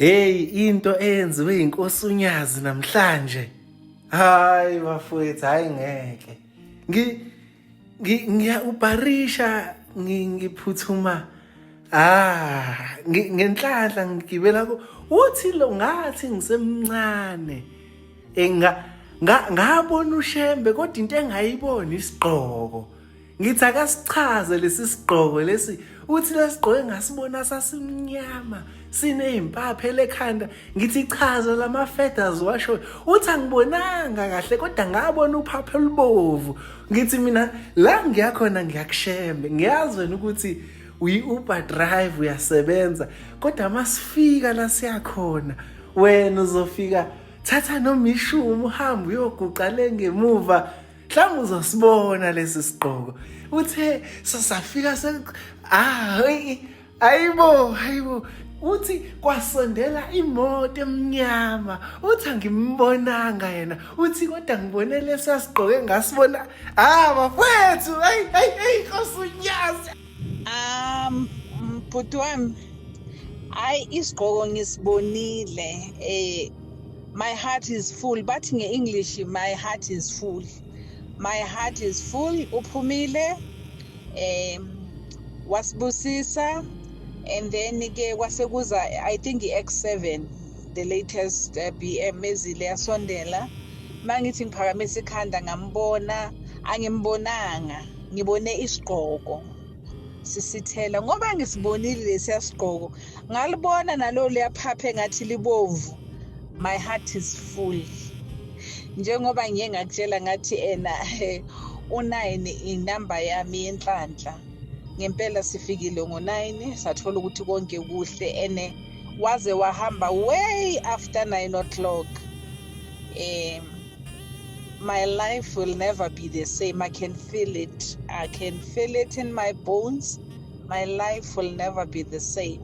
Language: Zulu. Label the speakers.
Speaker 1: Hey, into eyenziwe inkosi uNyazi namhlanje. Hayi bafowethu, hayi ngeke. Ngi ngiya ubarisha ngiphuthuma ah ngenhlanhla ngigibela ku uthi lo ngathi ngisemncane enga ngabona uShembe kodwa into engayibona isigqoko. Ngithi akasichaze lesi sigqoko lesi, uthi lesigqoko engasibona sasimnyama sinezimpaphe lekhanda. Ngithi chaza lama feathers washo, uthi angibonanga kahle kodwa ngabona uphaphe olubovu. Ngithi mina la ngiyakhona ngiyakushembe, ngiyazi wena ukuthi uyi-Uber drive uyasebenza, kodwa masifika la siyakhona wena uzofika thatha noma ishumi uhambe uyoguqa le ngemuva, mhlawumbe uzosibona lesi sigqoko. Uthe sasafika se ah ayibo hayibo, uthi kwasondela imoto emnyama, uthi angimbonanga yena, uthi kodwa ngibone lesi asigqoke ngasibona. Ah bafethu, hey hey hey, Nkosi uNyazi.
Speaker 2: Bhuti wami, hayi isigqoko ngisibonile. My heart is full. Bathi nge-English my heart is full. My heart is full. Uphumile wasibusisa, and then ke kwasekuza I think i-X7, the latest BM ezile yasondela. Mangithi ngiphakamisa ikhanda ngambona, angimbonanga, ngibone isigqoko sisithela ngoba ngisibonile lesiya sigqoko, ngalibona nalo liyaphapha engathi libovu. My heart is full. Njengoba ngiye ngakutshela ngathi ena u9 inamba yami yenhlanhla. Ngempela sifikile ngo9, sathola ukuthi konke kuhle, ene waze wahamba way after 9 o'clock. My life will never be the same. I can feel it. I can feel it in my bones. My life will never be the same.